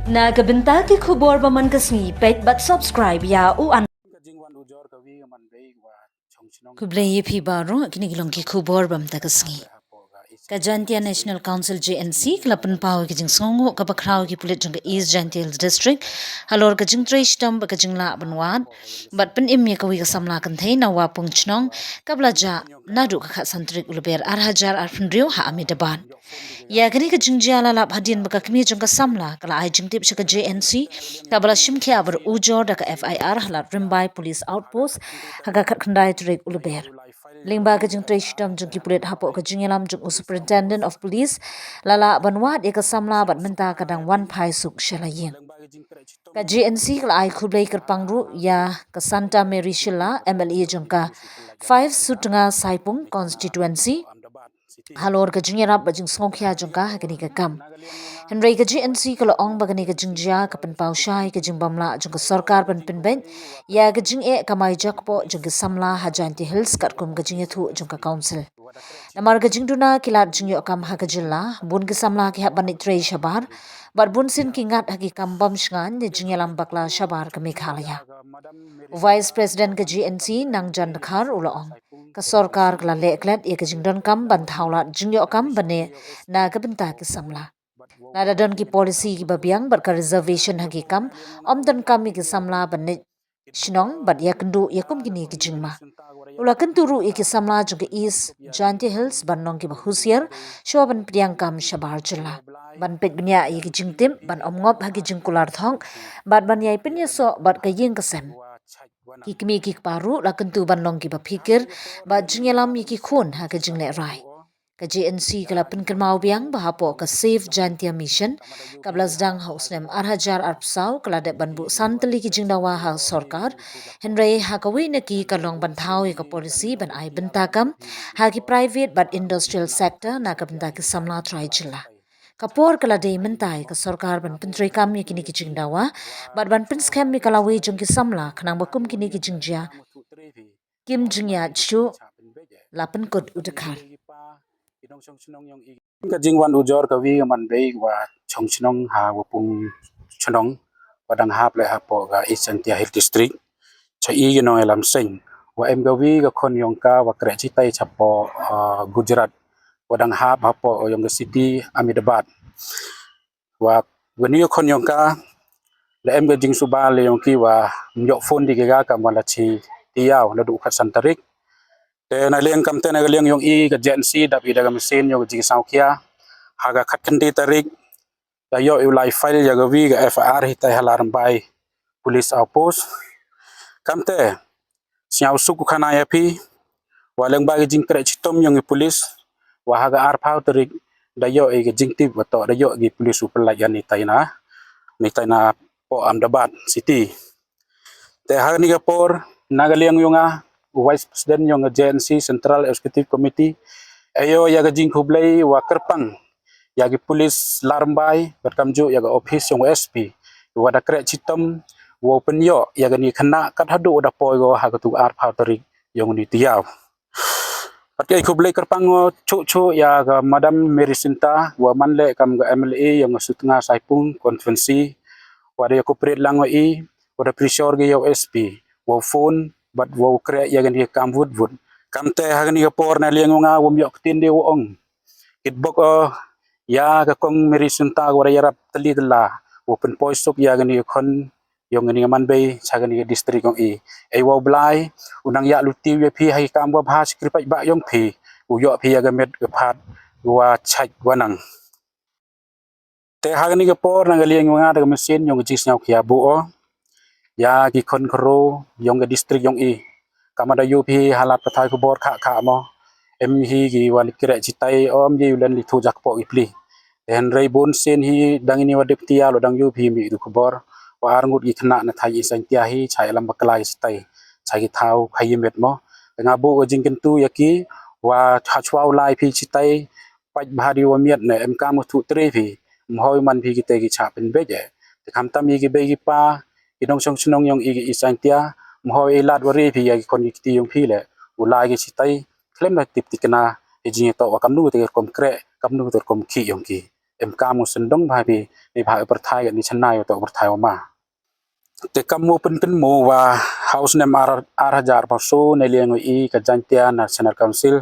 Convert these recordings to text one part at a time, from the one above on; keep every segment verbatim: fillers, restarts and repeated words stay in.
Na ka bynta ki khubor ba man ka sngi, peit bad subscribe ïa u an. Khublei ïa phi baroh, kine ki long ki khubor ba man ka sngi. Ka Jaintia National Council, J N C, ka la pynpaw ïa ka jingsngewnguh kaba khraw ïa ki pulit jong ka East Jaintia Hills District halor ka jingtrei shitom bad ka jinglah ban wad bad pynim ïa kawei ka samla kynthei na Wapung Chnong, kaba la jah naduh ka khatsan tarik u Lber ar hajar arphew hynriew ha Ahmedabad. Ïa kane ka jingjia la lap hadien ba ka kmie jong ka samla ka la ai jingtip sha ka J N C, kaba la shim khia bad ujor da ka F I R ha Lad Rymbai Police Outpost ha ka khatkhyndai tarik u Lber. Lyngba ka jingtrei shitom jong ki pulit hapoh ka jingïalam jong u Superintendent of Police, la lah ban wad ïa ka samla bad mynta ka dang wan phai suk sha la ïing. Ka J N C ka la ai khublei kyrpang ruh ïa ka Santa Mary Shylla, M L A jong ka five Sutnga Saipung Constituency, halor ka jingïarap bad jingsngewkhia jong ka ha kane ka kam. Hynrei ka J N C ka la ong ba kane ka jingjia ka pynpaw shai ka jingbymlah jong ka sorkar ban pynbeit ïa ka jingeh kamai jakpoh jong ki samla ha Jaintia Hills katkum ka jingïathuh jong ka council. Namar ka jingduna ki lad jingïoh kam ha ka jylla, bun ki samla ki hap ban leit trei shabar bad bunsien ki ngat ha ki kam bym shngaiñ da jingïalam bakla shabar ka Meghalaya. U Vice President ka J N C, Nangjan Dkhar, u la ong ka sorkar ka la leh klet ïa ka jingdonkam ban thaw lad jingïoh kam bane na ka bynta ki samla. Lada don ki policy kiba biang bad ka reservation ha ki kam, ym donkam ïa ki samla ban leit shnong bad ïakynduh ïa kum kine ki jingma. U la kyntu ruh ïa ki samla jong ka East Jaintia Hills ban long kiba husiar shuwa ban pdiang kam shabar jylla, ban peit bniah ïa ki jingtip, ban ym ngop ha ki jingkular thok bad ban ïai pynïasoh bad ka ïing ka sem, ki kmie ki kpa ruh la kyntu ban long kiba phikir bad jingïalam ïa ki khun ha ka jinglehrai. Ka J N C ka la pynkynmaw biang ba hapoh ka Save Jaintia Mission, kaba la sdang ha u snem ar hajar arphew saw, ka la dep ban buh san tylli ki jingdawa ha sorkar. Hynrei ha kawei na ki ka long ban thaw ïa ka policy ban ai bynta kam ha ki private bad industrial sector na ka bynta ki samla trai jylla. Ka por ka la dei mynta ïa ka sorkar ban pyntreikam ïa kine ki jingdawa bad ban pynskhem ïa ka lawei jong ki samla khnang ba kum kine ki jingjia kim jingïaid shuh, la pynkut u Dkhar. Ka jingwan ujor kawi ka man bei wa chong chnong ha Wapung Chnong wa dang hap leh hapoh ka East Jaintia Hill District. Cha i ki nongïalam seng wa em kawi ka khon yong ka wa kreh chitai chapoh, ah, Gujarat wa dang hap hapoh yong ka city Ahmedabad. Wa kani ka khon yong ka la em ka jingsuba leh yong ki wa ym ïoh phone di ki ga kam wa la chi tiaw naduh khatsan tarik. Te na liang kam te na ka liang yong i ka J N C dap i da ka machine yong ka jingsngewkhia. Ha ka khatkhyndai tarik da ïoh i u lai file ïa kawi ka F I R hitai ha Lad Rymbai Police Outpost. Kam te sngewsuk u khana ïa phi wa lyngba ka jingkreh chitom yong i police wa ha ka arphew tarik da ïoh i ka jingtip wa toh da ïoh ki police u pynlait ïa ni tai na, ni tai na poh Ahmedabad City. Te ha kani ka por na ka liang yong nga u Vice President yong ka J N C Central Executive Committee, ayo ïa ka jingkhublei wa kyrpang ïa ki police Lad Rymbai bad kamjuh ïa ka office yong u S P wa da kreh chitom wa pynïoh ïa kani khynnah kat haduh wa da poi ko ha katu arphew tarik yong ni tiaw. Pat ki ai khublei kyrpang o chuh chuh ïa ka Madam Mary Sinta wa man leh kam ka M L A yong ka Sutnga Saipung Constituency wa da ïa cooperate lang wa i wa da pressure ki ïa u S P wa phone bad wa kreh ïa kani ka kam wut wut. Kam te ha kani ka por na liang yong nga wa ym ïoh ktien de wa ong. Kitbok o ïa ka kong Mary Sinta wa da ïarap tylli tylla wa pynpoi suk ïa kani ka khon yong kani ka man bei cha kani ka district yong i. Ei wa u Blai u nang ïa luti ïa phi ha ki kam wa bha shi kri paidbah yong phi, u ïoh phi ïa ka met ka phad wa chait wa nang. Te ha kani ka por na ka liang yong nga da ka machine yong ka jingsngewkhia buh o ïa ki khon khro yong ka district yong i. Kam da ïoh phi ha lad pathai khubor kha kha mo, em hi ki wa li kreh chitai, ym ye u len li thu jak poh ki pli. Te hynrei bun sien hi dang ini wa dep tiaw lo dang ïoh phi mih tu khubor wa ar ngut ki khynnah na thai East Jaintia hi cha ïalam bakla chitai cha ki thaw khaïi met mo. Te nga buh ka jingkyntu ïa ki wa ha chwa u lai phi chitai pait bha di wa miat ne em kam u thuh tre phi, ym hoi man phi ki te ki cha pynbeit eh. Te khamtam ïa ki bei ki pa ki nongshong shnong yong i ki East Jaintia, ym hoi i lad wa re phi ïa ki khon ki kti yong phi leh u lai ki chitai khlem da tip tikna i jingïatoh wa kamnu te rukom kreh kamnu te rukom khih yong ki. em kam u sendong bha bi ni bha u pyrthai ga ni chana yo to pyrthai wa ma. Te kam u pynkynmo wa ha u snem ar hajar arphew so ne liang i ka Jaintia National Council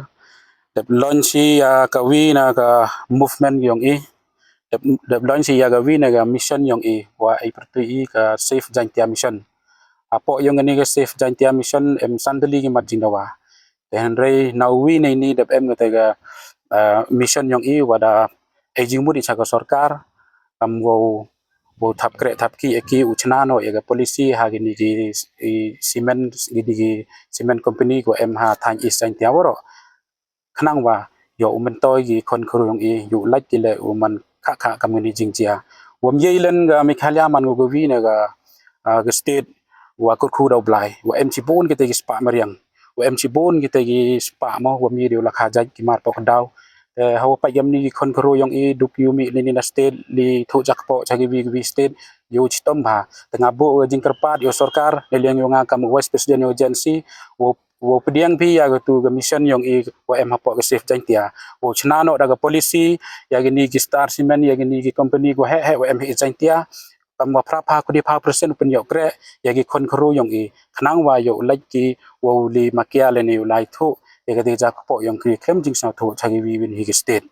dep launch i ya ka wi na ka movement yong i, dep launch i ya ka wi na ka mission yong i wa i pyrtui i ka Save Jaintia Mission. Apo yong ni ka Save Jaintia Mission em sandali ki mat jingdawa. Te hynrei na wi na ni dep em kata ka mission yong i wa da ai jingmut i cha ka sorkar kam wow wow thap kreh thap ki eki u chna no ya ka policy ha kini ki cement kini ki cement company ko em ha thaiñ East Jaintia waroh. Khnang wa yo u myntoi ki khon khru yong i yu lait ki le u man kha kha kam kini jingjia. Wam ye len ka Meghalaya man ko wi na ka ka state wa kyrkhu daw blai wa em chibun kita ki spah mariang wa em chibun kita ki spah mo wa mi deu la kha jait ki mar pok daw. Te hawa pat yam ni ki khon khru yong i duk yu mi ni na state li thu jak po cha ki wi wi state yu chitom bha. Te nga bu jingkyrpad yo sorkar ne liang yo nga kam vice president yo agency wo wo pdiang phi ya ka tu ka mission yong i wa em hapo ka Save Jaintia. Wo chna no da ka policy ya ki ni ki star cement ya ki ni ki company ko he he wa em hi Jaintia. Kam wa phra pha kudi pha percent u pynïoh kreh ya ki khon khru yong i khnang wa yo lait ki wow li makia le ne u lai thu ya ka dei ja kpo yong ki khlem jingsngew thu cha ki wi win hi ki state.